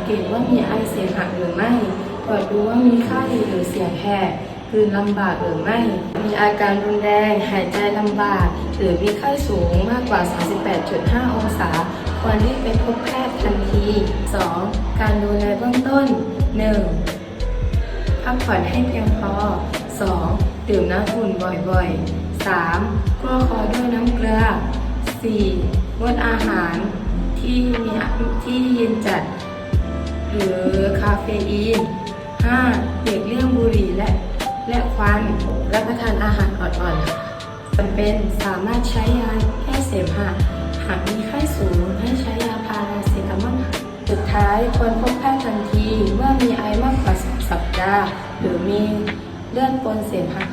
ເກດວ່າມີໄອເສມະຫຼືໄໝ່, ກວດດູວ່າມີໄຂ້ຫຼືເສຍແຮດ, ກືນລຳບາກຫຼືໄໝ່, ມີອາການຮຸນແຮງ, ຫາຍໃຈລຳບາກ ຫຼືມີໄຂ້ສູງມາກກວ່າສາມສິບແປດຈຸດຫ້າອົງສາ, ຄວນລີບໄປພົບແພດທັນທີ. ສອງ ການດູແລເບື້ອງຕົ້ນ, ໜຶ່ງ ພັກຜ່ອນໃຫ້ພຽງພໍ, ສອງ ດື່ມນ້ຳອຸ່ນບ່ອຍໆ, ສາມ ກົວຄໍດ້ວຍນ້ຳເກືອ, ສີ່ ງົດອາຫານທີ່ມີ ທີ່ເຢັນຈັດ ຫຼື ຄາເຟອີນ, ຫ້າ ຫຼີກລ່ຽງບຸຫຼີ່ ແລະ ແລະ ຄວັນ, ຮັບປະທານອາຫານອ່ອນໆ ຈຳເປັນ ສາມາດໃຊ້ຢາແກ້ເສມະ, ຫາກມີໄຂ້ສູງ ໃຫ້ໃຊ້ຢາພາຣາເຊຕາມອນ. ສຸດທ້າຍ ຄວນພົບແພດທັນທີ ເມື່ອມີໄອມາກກວ່າສອງສັບດາ ຫຼື ມີເລືອດປົນເສມະ.